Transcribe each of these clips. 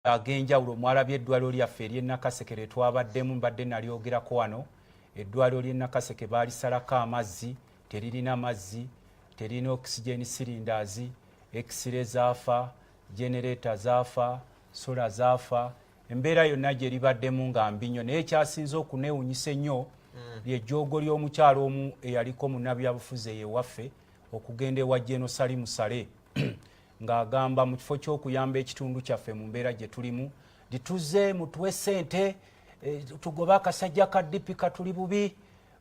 Ag'enjawulo mwalabye eddwaliro lyaffe ery'e Nakaseke lye twabaddemu, mbadde nalyogerako wano. Eddwaliro ly'e Nakaseke baalisalako amazzi, teririna mazzi, terina oxygen cylinders, x-ray zaafa, generator zaafa, solar zaafa. Embeera yonna gye libaddemu nga mbi nnyo, naye ekyasinze okuneewunyisa ennyo lyejjoogo ly'omukyalo omu eyaliko munnabyabufuzi eyewaffe okugenda ewa General Salim Saleh ng'agamba mu kifo ky'okuyamba ekitundu kyaffe mu mbeera gye tulimu, lituze mutuwe ssente tugobe akasajja ka DP katuli bubi.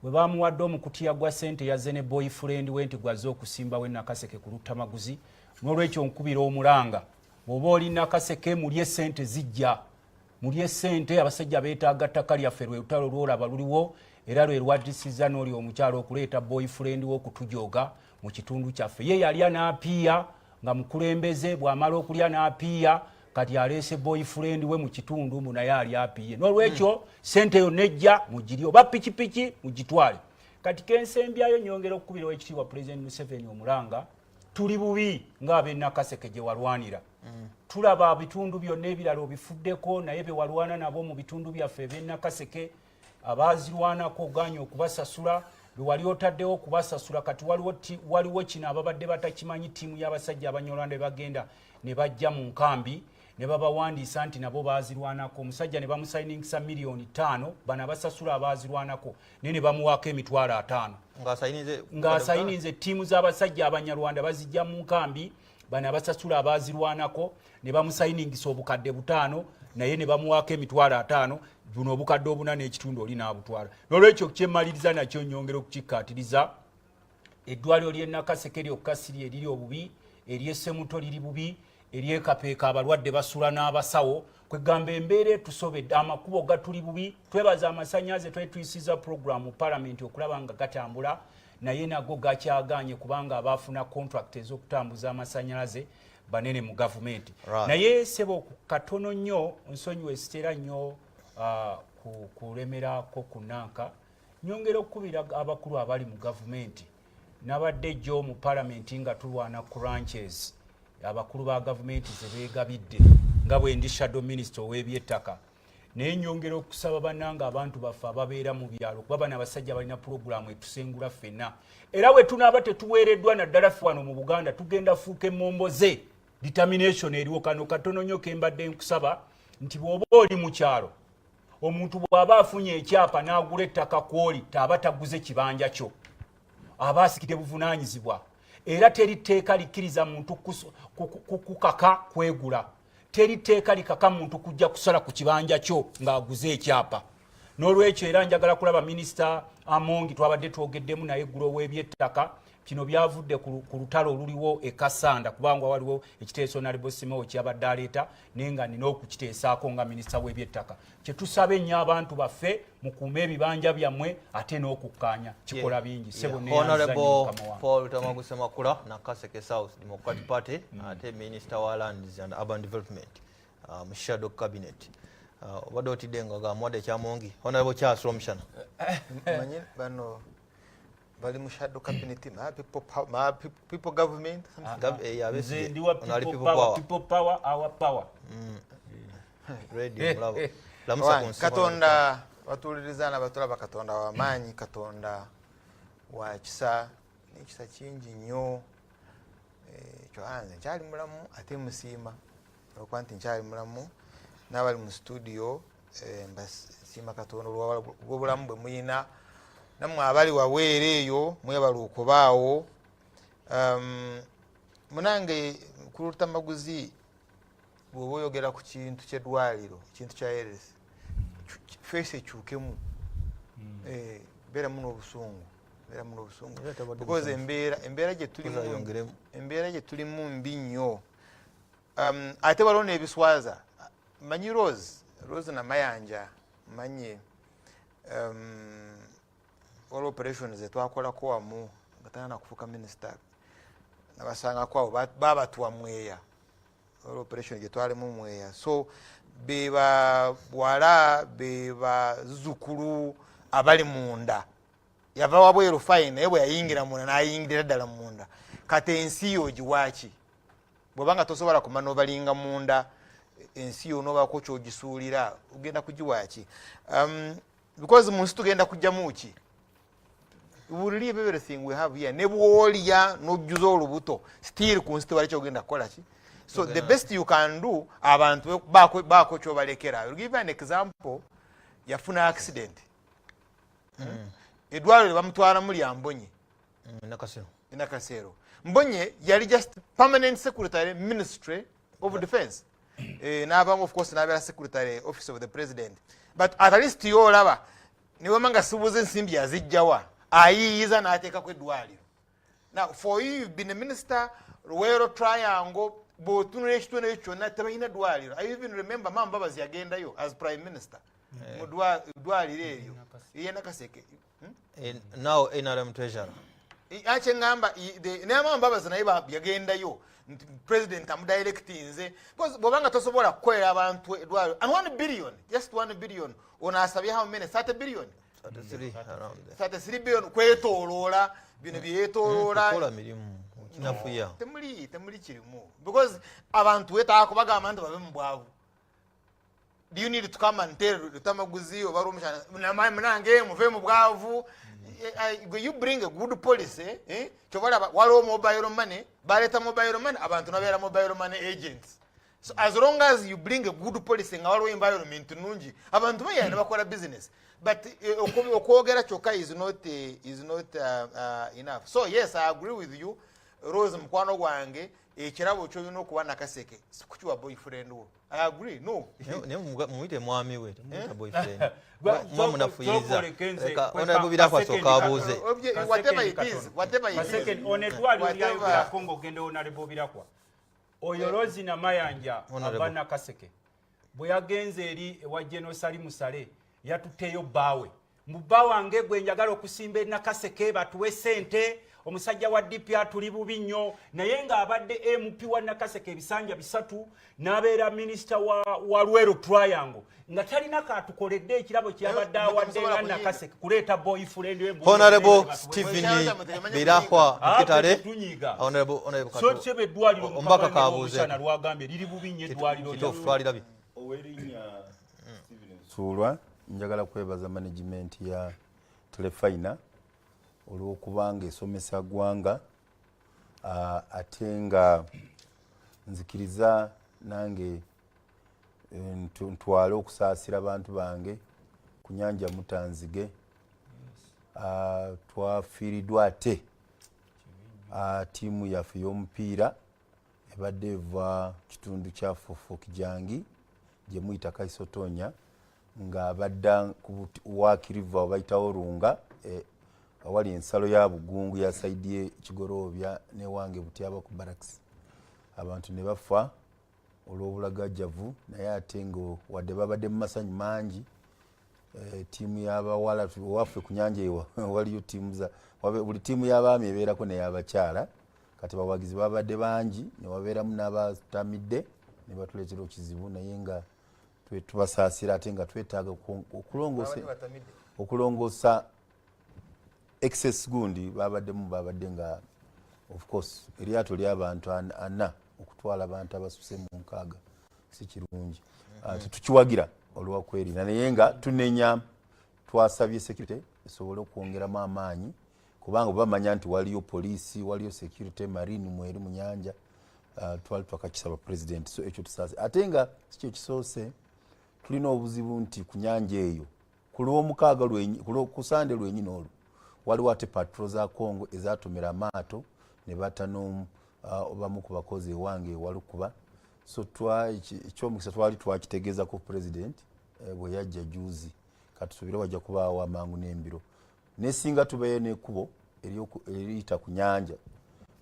Bwe bamuwadde omukutiya gwa ssente, yazze ne boyfriend we nti gwazze okusimbawo Nakaseke ku Luttamaguzi. N'olwekyo nkubira omulanga, bw'oba oli Nakaseke, mulye ssente, zijja, mulye ssente. Abasajja beetaaga ttaka lyaffe. Lwe lutalo lwolaba luliwo, era lwe lwadisiza n'oli omukyalo okuleeta boyfriend we okutujooga mu kitundu kyaffe. Ye yalya n'apiiya nga mukulembeze, bw'amala okulya n'apiiya, kati aleese boyfriend we mu kitundu mbu naye ali apiiye. N'olwekyo sente yonna ejja mugiri, oba pikipiki mugitwale. Kati kensembyayo, nyongera okukubirawo ekitiibwa President Museveni omulanga. Tuli bubi ng'ab'e gye walwanira. Tulaba bitundu byonna ebirala obifuddeko, naye be walwana nabo mu bitundu byaffe eb'e abaazirwanako oganye okubasasula. Lwe otaddewo okubasasula, kati waliwo kino ababadde batakimanyi, ttiimu y'abasajja Abanyarwanda bagenda ne bajja mu nkambi ne babawandiisa nti nabo baazirwanako. Omusajja ne bamusayiningisa miliyoni 5, bano abasasula abaazirwanako, naye ne bamuwaako 50,000 ng'asayininze. Ttiimu z'abasajja Abanyarwanda bazijja mu nkambi, bano abasasula abaazirwanako, ne bamusayiningisa 5,000, naye ne bamuwaako 50,000. Buno 4,500 oli n'abutwala. N'olwekyo kyemmaliriza nakyo, nyongera okukikkaatiriza, eddwaliro ly'e Nakaseke lyokka siri eriri obubi, ery'e Ssemuto liri bubi, eryekapeeka abalwadde basula n'abasawo. Kwegamba embeera etusobedde, amakubo gatuli bubi. Twebaza amasannyalaze, twetuyisiza puroguramu palamenti okulaba nga gatambula, naye nago gakyaganye kubanga abaafuna contract ez'okutambuza amasannyalaze banene mu gavumenti. Naye sebo, katono nnyo, nsonyiwa, esitera nnyo kulemerako ku nanka. Nyongera okukubira abakulu abali mu gavumenti. Nabadde jjo mu palamenti nga tulwana crunches abakulu ba gavumenti ze beegabidde, nga bwe ndi shadow minister ow'ebyettaka. Naye nyongera okusaba bannanga abantu baffe ababeera mu byalo, kuba bano abasajja balina puroguramu etusengula ffenna, era bwe tunaaba tetuweereddwa, naddala ffe wano mu Buganda, tugenda fuuka emmomboze. Determination eriwo. Kano katono nnyo kembadde nkusaba nti bw'oba oli mu kyalo, omuntu bw'aba afunye ekyapa n'agula ettaka kwoli, taaba taguze kibanja kyo, aba asikidde buvunaanyizibwa. Era teri tteeka likkiriza muntu kukaka kwegula, teri tteeka likaka muntu kujja kusala ku kibanja kyo ng'aguze ekyapa. N'olwekyo era njagala kulaba Minisita Amongi, twabadde twogeddemu naye eggulo w'ebyettaka. Kino byavudde ku lutalo oluliwo e Kasanda, kubanga waliwo ekiteeso Honourable Simeo kyabadde aleeta, naye nga nina okukiteesaako nga minisita w'ebyettaka. Kyetusaba ennyo abantu baffe, mukuume ebibanja byammwe, ate n'okukkaanya kikola bingi. Sebo. Honorable Paul Luttamaguzi Ssemakula, Nakaseke South, Democratic Party, ate Minister wa Lands and Urban Development mu shadow cabinet. Obadde otidde nga gamuwadde ekyamungi. Honorable Charles Rwomushana. Manyi bano bali mu shadow cabinet, ma people power, ma people government. Nze ndi wa people power, people power, our power. Radio mulabo. Lamusa ku nsi. Katonda batuuliriza n'abatulaba, Katonda w'amaanyi, Katonda wa kisa n'ekisa kingi nnyo. Kyo nze nkyali mulamu, ate musiima olwokuba nti nkyali mulamu, n'abali mu studio mbasiima Katonda olw'obulamu bwe muyina. Nammwe abali wabweru eyo mwebala okubaawo. Munange ku Lutamaguzi, bw'oba oyogera ku kintu ky'eddwaliro, ekintu kya health, face ekyukemu. Beeramu n'obusungu, beeramu n'obusungu, Era tabadde because musanyufu. Embeera gye tulimu Tuzayongeremu. Embeera gye tulimu mbi nnyo. Ate waliwo n'ebiswaza. Manyi Rose Namayanja, manyi waliwo operation zetwakolako wamu nga tana kufuuka minisita, nabasangako abo babatuwa Mweya. Waliwo operation gye twalimu Mweya, so beba bwala bebazukulu abali munda. Yava wabweru, fine, naye bwe yayingira munda, n'ayingirira ddala munda. Kati ensi yo ogiwaaki bw'obanga tosobola kumanovalinga munda? Ensi yonna obaako kyogisuulira, ogenda kugiwaaki? Because mu nsi tugenda kujjamu ki? We will leave everything we have here. Ne bwolya n'ojjuza olubuto, still ku nsi tewali kyogenda kukola ki. So the best you can do, abantu baako kyobalekera. I will give an example. Yafuna accident, eddwaliro bamutwalamu lya Mbonye. Nakasero. Nakasero. Mbonye yali just permanent secretary, Ministry of Defense. N'abamu, of course, n'abeera secretary, Office of the President, but at least yoolaba niwema nga sibuuza ensimbi yazijjawa, ayiiyiza n'ateekako eddwaliro. Now for you, you've been a minister, Luweero Triangle, bw'otunula ekitundu ekyo kyonna tebalina ddwaliro. I even remember Mama Mbabazi yagendayo as prime minister mu ddwaliro eryo erye Nakaseke. Now NRM treasurer. Akyeŋŋamba, naye Mama Mbabazi naye yagendayo nti president amudirectinze, because bw'obanga tosobola kukolera abantu eddwaliro, and 1 billion, just 1 billion, ono asabye how many? 30 billion? 33, around there. 33 billion kwetooloola bino byetoloola. Kukola mirimu kinafuya. Temuli kirimu, because abantu wetaaga kubagamba nti babe mu bwavu. Do you need to come and tell Lutamaguzi oba Rwomushana, munange muve mu bwavu? You bring a good policy, eh? Kyova olaba waliwo mobile money, baleeta mobile money, abantu nabeera mobile money agents. So as long as you bring a good policy, nga waliwo environment nungi, abantu bayana ne bakola business. But okwogera kyokka is not enough. So yes, I agree with you, Rose, mukwano gwange, ekirabo kyolina okuba Nakaseke sikukiwa boyfriend wo. I agree, no. Naye mumuyite mwami we, temuyita boyfriend. Muba munafuyiriza. Leka. Honorable Birako asooka abuuze. Whatever it is, whatever it is. Ono eddwaliro lyayogerako ng'ogenda, Honorable Birakwa, oyo Rozi Namayanja Honorable. ava Nakaseke, bwe yagenze eri ewa General Musale, yatutteyo bbaawe mu bba wange gwe njagala okusimba e Nakaseke, batuwe sente. Omusajja wa DP atuli bubi nnyo, naye ng'abadde MP wa Nakaseke ebisanja 3, n'abeera minisita wa Lwero Triangle, nga talina katukoledde ekirabo kyabadde Naye awadde musobola nga kuyiga. Nakaseke kuleeta boyfriend we. Honorable Stephen Birahwa Ah, Mukitale. tunyiga. Honorable So Kato. sebe eddwaliro Omubaka kabuuze. Omusana lwagambye liri bubi nnyo eddwaliro Kituufu, lyaffe. twalirabye. Owerinnya Steven Nsuulwa, njagala kwebaza management ya Telefina olw'okubanga esomesa ggwanga, ate nga nzikiriza nange ntwale okusaasira abantu bange ku nyanja Mutanzige. Twafiiriddwa ate ttiimu yaffe ey'omupiira ebadde eva kitundu kya Fufukijangi gye muyita Kaisotonya, nga badda ku Wakiriva bayitawo Runga, awali ensalo ya Bugungu ya side ye Kigorobya newange Butyaba ku barracks, abantu ne bafa olw'obulagajjavu. Naye ate nga wadde babadde mu masanyu mangi, ttiimu y'abawala waffe ku nyanja eyo waliyo ttiimu za buli ttiimu y'abaami ebeerako neyabakyala. Kati bawagizi babadde bangi, newabeeramu n'abatamidde ne batuleetera ekizibu, naye nga tubasaasira, ate nga twetaaga Babadde batamidde. okulongoosa excess gundi babaddemu, babadde nga of course eryato ly'abantu ana okutwala abantu abasuse mu 60 si kirungi. Tetukiwagira olwakwerinda, naye nga tunenya, twasabye security esobole okwongeramu amaanyi, kubanga bamanya nti waliyo poliisi, waliyo security, marine mweri mu nyanja. Twali twakakisaba president, so ekyo tusaase. Ate nga sikyo kisoose, tulina obuzibu nti ku nyanja eyo ku Lwomukaaga ku Sande lwenyini olwo waliwo ate patrol za Congo ezatomera amaato ne batta bamu ku bakozi ewange ewalukuba. So ekyomukisa twali twakitegeezako president bwe yajja juzi. Katusuubire wajja kubaawo amangu n'embiro, nesinga tubeeyo n'ekkubo eriyita ku nyanja.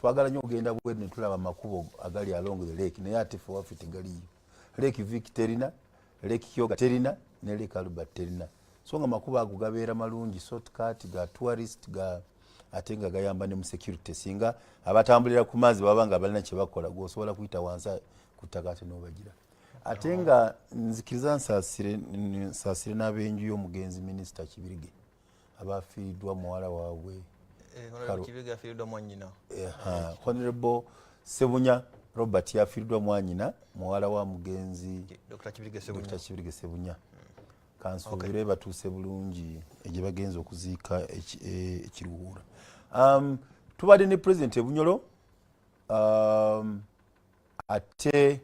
Twagala nnyo okugenda bweru ne tulaba amakubo agali along the lake, naye ate ffe waffe tegaliyo. Lake Vic terina, Lake Kyoga terina, ne Lake Albert terina. So nga amakubo ago gabeera malungi, shortcut ga tourist ga, ate nga gayamba ne mu security, singa abatambulira ku mazzi baba nga balina kyebakola, gwosobola kuyita wansi ku ttaka ate nobagira. Ate nga nzikiriza nsaasire n'ab'enju y'omugenzi Minisita Kibirige abafiiriddwa muwala waabwe. Honorable Kibirige yafiiriddwa mwannyina. Honorable Sebunya. Robert yafiiriddwa mwanyina, muwala wa mugenzi Dr. Kibirige Sebunya. Dr. Kibirige Sebunya. Kansuubire batuuse bulungi gye bagenza okuziika ekiruhuura. Tubadde ne President ebunyolo, ate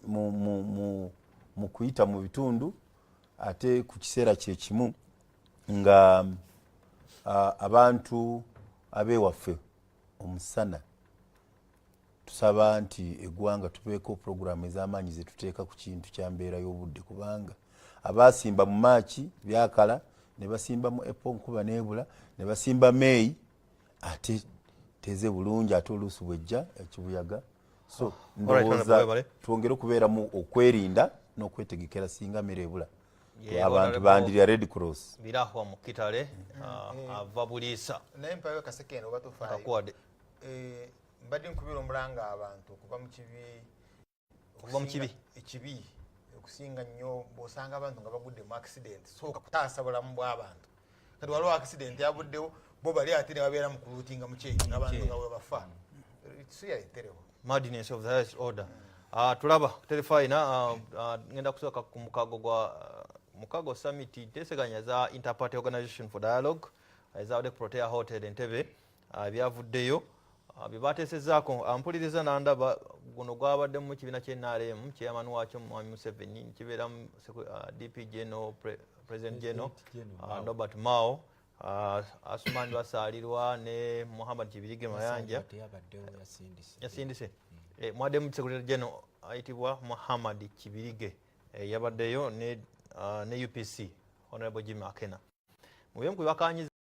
mu kuyita mu bitundu, ate ku kiseera kyekimu nga abantu ab'ewaffe omusana, tusaba nti eggwanga tubeeko puroguramu ez'amaanyi zetuteeka ku kintu kya mbeera y'obudde, kubanga abasimba mu Maaki byakala, ne basimba mu April nkuba neebula, ne basimba Meeyi ate teze bulungi, ate oluusi bwejja ekibuyaga. So ndowooza twongere okubeeramu okwerinda n'okwetegekera singa mmere ebula. Abantu bandirya Red Cross. Birahwa Mukitale ava Buliisa. Naye mpayo kasekende oba tofaayo. Kakuwadde. Mbadde nkubira omulanga abantu okuva mu kibi. Okuva mu kibi. Ekibi okusinga nnyo bw'osanga abantu nga bagudde mu accident, sooka kutaasa bulamu bw'abantu. Kati waliwo accident yabuddewo, bo bali ate ne babeera mu kulootinga mukyeki ng'abantu nga bwe bafa. Siyaleterewo. Madness of the highest order. Tulaba terefayina. Ngenda kusooka ku mukago gwa mukago summit nteeseganya za Interparty Organization for Dialogue ezabadde ku Protea Hotel Entebbe. Byavuddeyo bye bateesezaako ampuliriza nandaba guno gwabadde mu kibiina ky'NRM, chairman wakyo Mwami Museveni, kibeeramu DP General, President General Norbert Mao, Asuman Basaalirwa ne Muhammad Kibirige Mayanja. Yasindise. Mwaddemu Secretary General ayitibwa Muhammad Kibirige, yabaddeyo ne UPC Honorable Jimmy Akena. Mu byemu kwe bakanyiza